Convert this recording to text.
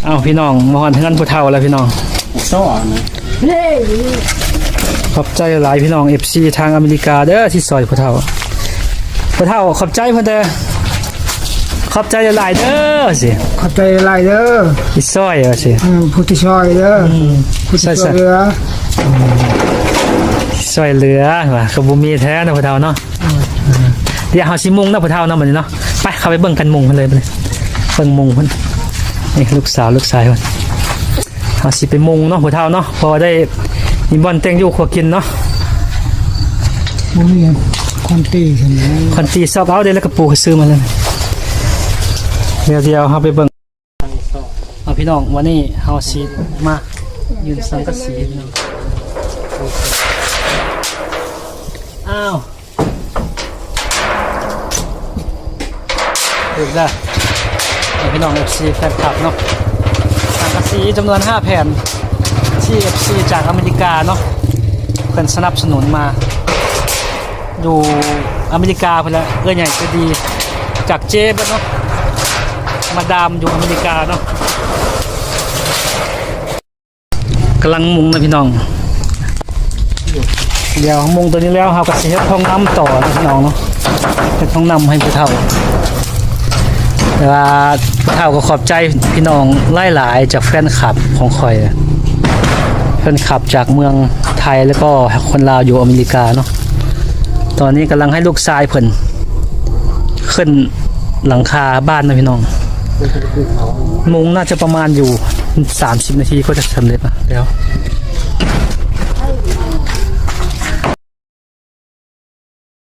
ເອົາ ພີ່ນ້ອງ ມາຮອດເຮືອນຜູ້ເຖົ້າແລ້ວພີ່ນ້ອງ. ຊໍນະ ຂອບໃຈຫຼາຍພີ່ນ້ອງ ເອັຟຊີ ທາງອາເມລິກາເດີ ທີ່ຊ່ອຍຜູ້ເຖົ້າ. ຜູ້ເຖົ້າ ຂອບໃຈເພິ່ນເດີ ຂອບໃຈຫຼາຍໆເດີ ຊິ ຂອບໃຈຫຼາຍເດີ ທີ່ຊ່ອຍວ່າຊິ ເອີ ຜູ້ທີ່ຊ່ອຍເດີ ອືມ ຜູ້ທີ່ຊ່ອຍເຫຼືອ ຊ່ອຍເຫຼືອວ່າ ກໍບໍ່ມີແທ້ເນາະ ຜູ້ເຖົ້າເນາະ. ອືມ ດຽວເຮົາຊິມຸງເນາະ ຜູ້ເຖົ້າເນາະ ບັດນີ້ເນາະ. ໄປ ເຂົ້າໄປເບິ່ງກັນມຸງເພິ່ນເລີຍ ບັດນີ້ ເບິ່ງມຸງເພິ່ນ. ນີ້ລູກສາວ ລູກຊາຍເພິ່ນ. ເຮົາຊິໄປມຸງເນາະ ຜູ້ເຖົ້າເນາະ ເພາະວ່າໄດ້ມີບ່ອນແຕ່ງຢູ່ຄົວກິນເນາະ. ບໍ່ມີຄອນຕີຊັ້ນນະ ຄອນຕີຊອກເອົາເດ້ ແລ້ວກໍປູກ ຊື້ມາເລີຍ. ດຽວ ດຽວເຮົາໄປເບິ່ງ. ເອົາ ພີ່ນ້ອງ ວັນນີ້ເຮົາຊິມາຍື່ນສັງກະສີພີ່ນ້ອງ. ອ້າວ ຖືກເດີ ພີ່ນ້ອງ ເອັຟຊີ ແຟນຄລັບເນາະ. ສັງກະສີຈຳນວນຫ້າແຜ່ນ ທີ່ ເອັຟຊີ ຈາກອາເມລິກາເນາະ ເພິ່ນສະໜັບສະໜູນມາ ຢູ່ອາເມລິກາພຸ້ນແຫຼະ ເອື້ອຍໃຫຍ່ໃຈດີ ຈາກເຈເບິດເນາະ ມາດາມຢູ່ອາເມລິກາເນາະ. ກຳລັງມຸງນະພີ່ນ້ອງ ດຽວມຸງໂຕນີ້ແລ້ວ ເຮົາກໍຊິເຮັດຫ້ອງນ້ຳຕໍ່ນະພີ່ນ້ອງເນາະ ເຮັດຫ້ອງນ້ຳໃຫ້ຜູ້ເຖົ້າ. ແຕ່ວ່າຜູ້ເຖົ້າກໍຂອບໃຈພີ່ນ້ອງຫຼາຍໆ ຈາກແຟນຄລັບຂອງຂ້ອຍ ແຟນຄລັບຈາກເມືອງໄທ ແລ້ວກໍຄົນລາວຢູ່ອາເມລິກາເນາະ. ຕອນນີ້ກຳລັງໃຫ້ລູກຊາຍເພິ່ນຂຶ້ນຫຼັງຄາບ້ານນະພີ່ນ້ອງ. ມຸງໜ້າຈະປະມານຢູ່ສາມສິບນາທີກໍຈະສຳເລັດນະ. ດຽວ